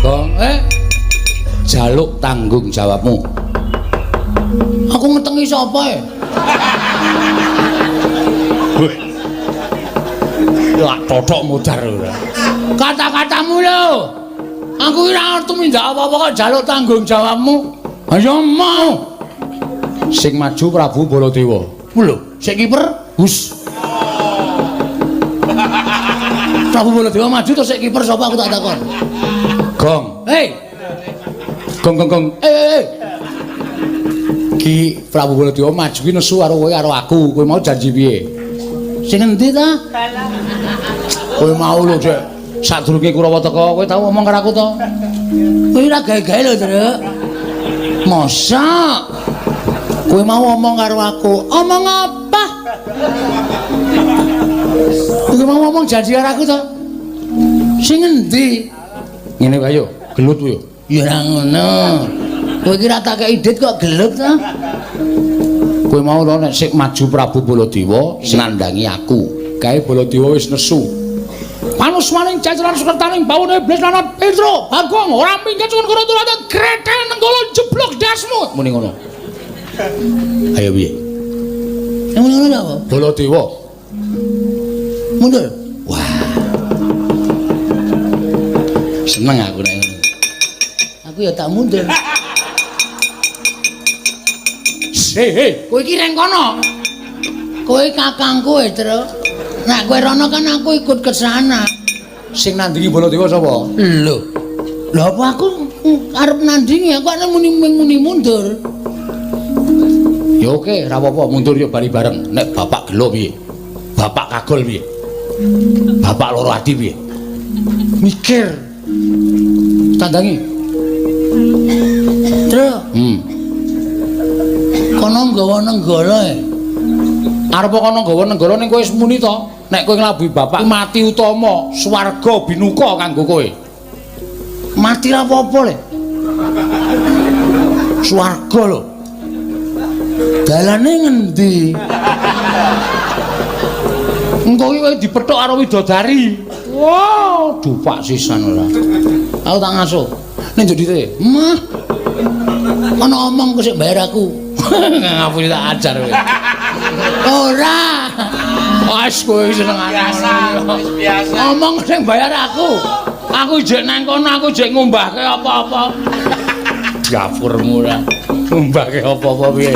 Gong, jaluk tanggung jawabmu. Aku ngetengi sapa e? Wih. Ya totok mudar ora. Kata-katamu lho. Aku ora tumindak apa-apa kok jaluk tanggung jawabmu. Ayo mau. Sing maju Prabu Baladewa. Lho, sik kiper hus. Prabu Baladewa maju terus sik kiper sapa aku tak takon. Gong. Hei. Gong gong gong. Eh. Ki Prabu Baladewa maju ki nesu karo kowe karo aku. Kowe mau janji piye? Sing endi ta? Kowe mau lho, Dek. Sadurunge Kurawa teka, kowe tau ngomong karo aku to? Kowe ora gawe-gawe lho, Truk. Masa? Kowe mau ngomong karo aku. Omong apa? Kowe mau ngomong janji karo aku to? Sing endi? Ngene wae yo, gelut yo. Ya ora ngono. Kowe iki ora tak kei dit kok gelut to? Kowe mau lho nek sik maju Prabu Baladewa sing nandangi aku. Kae Baladewa wis nesu. Panusmaning cacaran sukertaning bawone iblis lan Petro Bagong ora minggat cuwun karo turate grethel nenggala jeblok dasmu. Muni ngono. Ayo piye? Yang muni ngono apa? Baladewa. Mundur. Wah. Seneng aku nek ngono. Aku ya tak mundur. Hei, hei, Kowe iki reng kono. Kowe kakangku e, Truk. Nek kowe rono kan aku ikut ke sana. Sing nandingi Baladewa sapa? Lho. Lho apa aku arep nandingi aku ana muni muni mundur. Ya oke, ora apa-apa, mundur ya bali bareng. Nek bapak gelo piye? Bapak kagol piye? Bapak loro ati piye? Mikir. Tandangi. Truk, kono nggawa nenggala e. Arep kono nggawa nenggala ning kowe wis muni to? Nek kowe nglabuhi bapak mati utama, swarga binuka kanggo kowe. Mati ra apa-apa le. Swarga lho. Dalane ngendi? Engko iki kowe dipethuk karo widodari. Wah, dupak sisan ora. Aku tak ngasuh. Ning jodite. Mah. Ana omong kok sik bayar aku. Ngapusi tak ajar kowe. Ora. Wes kowe senengane. Biasa, wis biasa. Omong sing bayar aku. Aku jek nang kono, aku jek ngumbahke apa-apa. Dapurmu ora. Ngumbahke apa-apa piye?